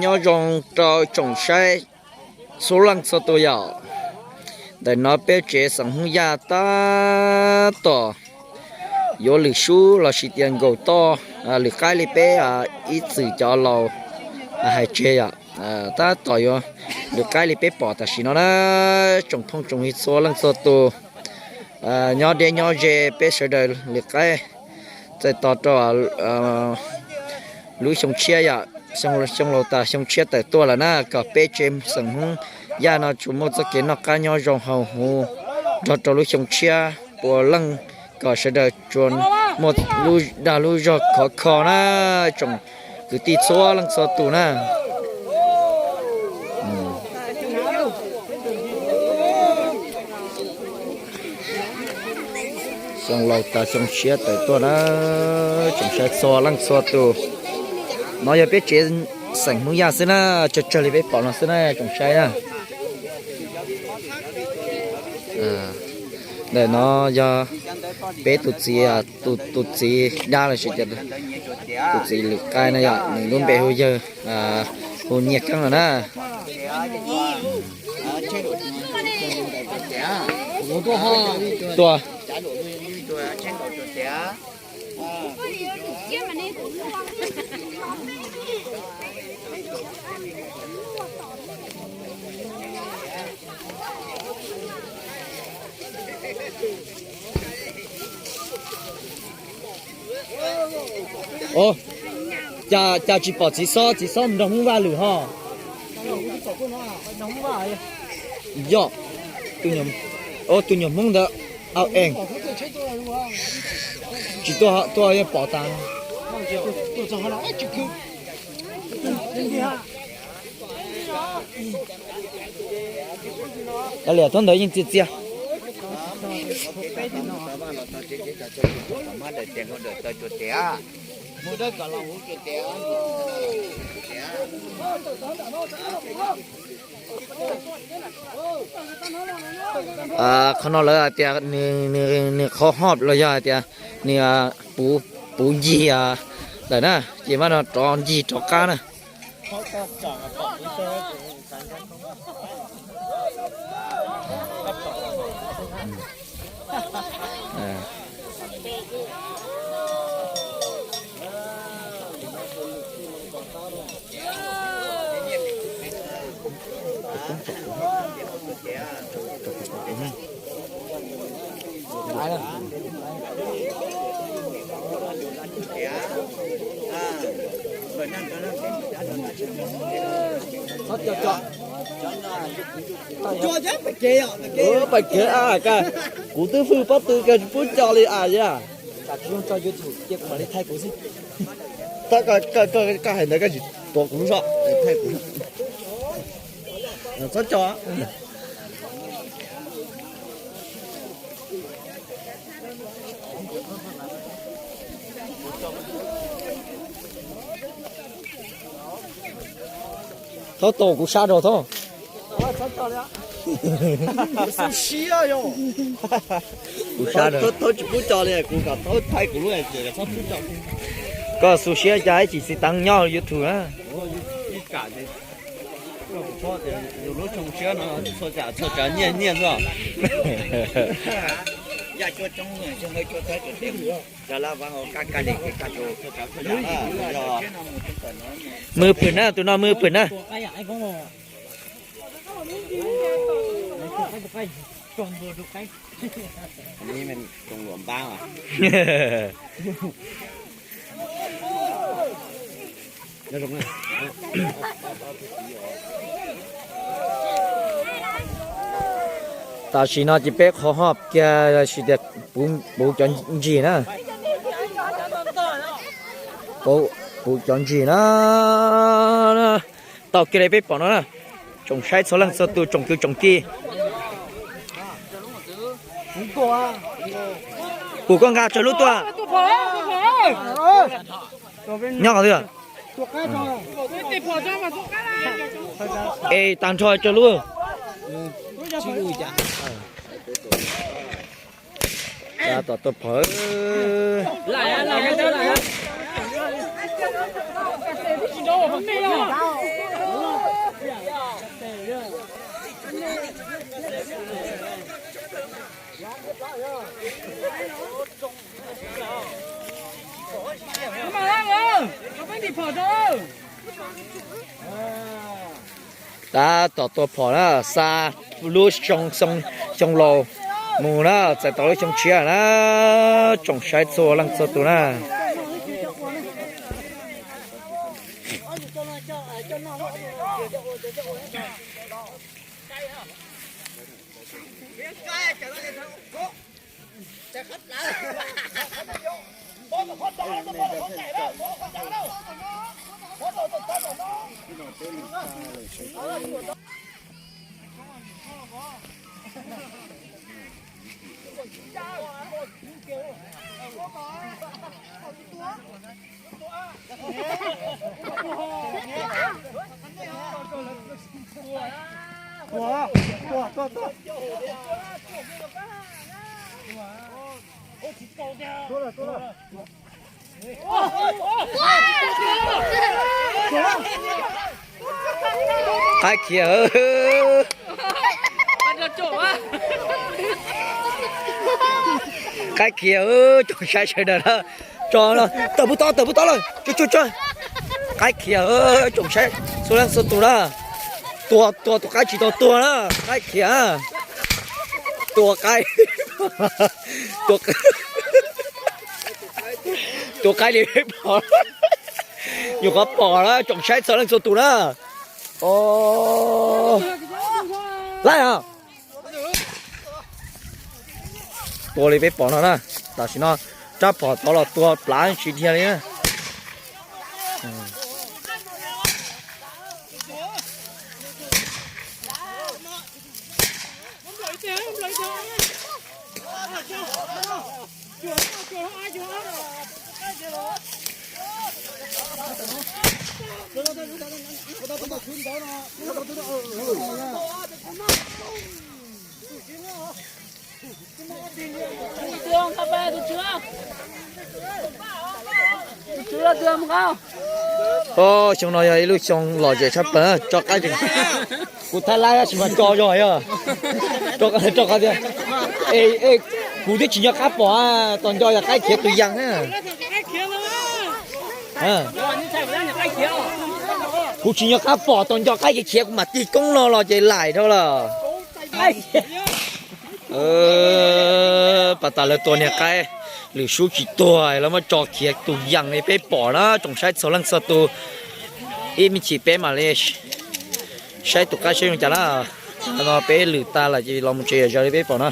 Nyob zoo rau tsoom saib txhua leej txhua tus yom. Ntawm no peb tsev xeem Hmoob Yaj tab tom yuav lwm sub los sis tias nkaum toj lwm qaib li peb ib txwm cov laus hais tseg yom. Tab tom yuav lwm qaib li peb pom tam sim no na, tsoom phooj tsoom ywg txhua leej txhua tus, nyob deb nyob ze peb sawv daws lwm qaib txais tos rau lub xyoo tshiab yom, xyoo laus tas xyoo tshiab tawm tuaj lawm na, kom peb tsev xeem Hmoob Yaj no tsuas muaj txoj kev noj qab nyob zoo haus huv nrog rau lub xyoo tshiab puav leej, kom sawv daws tsuas muaj lub dag lub zog khov kho na, tsoom kwv tij txhua leej txhua tus na. Xyoo laus tas xyoo tshiab tawm tuaj na, tsoom saib txhua leej txhua tus. No yog peb tsev xeem Hmoob Yaj xwb na, tsawg tsawg li peb pom no xwb na tsoom saib na. Ntawm no yog peb tus txiv, tus txiv dab los sis tias tus txiv lwm qaib na yom, nws lub npe hu yawg, hu Nyiaj Keeb no na. Tuaj. Cas tsis pom txiv xob, txiv xob mus nrog Hmoob Vaj lwm ho. Yog, tus nyuag Hmoob ntawd, au es, tsis tuaj, tuaj yeej pom tas. Liam thaub ntawd yeej txias txias. Qhov no lawv hais tias nws qhov hoj los yog hais tias nws puv ncig lawm na, ces mam no rov ncig rov qab na. Pais kev, kuv twb hwj pob tw kawg tsis pub co li a yam. Koj hais ntawd koj tsis tuav kuv lub zog, txhob co. Thaub tos kuv sab rau thaub. Kuv sab rau. Thaub tsis pub co li, kuv kom thaub thaij kuv lub, tsis txhob pub co. Koj xu siab cas ib chim txiv teev nyob YouTube na. Yus lub xyoo tshiab no txhua tsav nyiaj nyiaj xwb. Mws phwm na, tus no mws phwm na. Tam sim no ces peb qhov hoj kiag, sis tias puv cov ntsis na. Puv cov ntsis na. Tau kiag li peb pom no na. Tsoom saib txhua leej txhua tus, tsoom kwv tsoom tij. Kuv koj nqa tsawg lub tuaj? Nyob qhov twg? Es tag nrho tsawg lub? Tom tuaj phawv. Tab tom tua phom na, xa lub xyoo laus mus na, txais tau lub xyoo tshiab na, tsoom saib txhua leej txhua tus na. Qaib khiav. Qaib khiav, tsoom saib sawv daws na. Tso, tawm pub tod, tawm pub tod lawm, tso, tso, tso. Qaib khiav, tsoom saib txhua leej txhua tus na. Tua, tua tus qaib tsis tau tuag na, qaib khiav. Tua qaib, tua, tua qaib li peb pom, nyuam qhuav pom na, tsoom saib txhua leej txhua tus na. Laib os. Tua li peb pom no na, tam sim no rab phom tod los tua plav tsis dhia li na. Xyoo no yog ib lub xyoo lom zem tshaj plaws, tso qaib, kuv thaij laib tab sis mas tso zog yog, rau qhov tias, kuv twb tsis nco qab pom, tos nco yog qaib khiav tus yas na. Kuv tsis nco qab pom, tos nco qaib khiav khiav kuv mam tig koob no los ces laim dhau lawm. Pas tas lawv tua niag qaib lwm sub tsis tuag, lawv muab tso khiav tus yas li peb pom na, tsoom saib txhua leej txhua tus. Ib me chim peb mam li saib tus qaib saib zoo cas na. Qhov no peb lwm tas lawm ces los mus tsev yam zaws li peb pom na.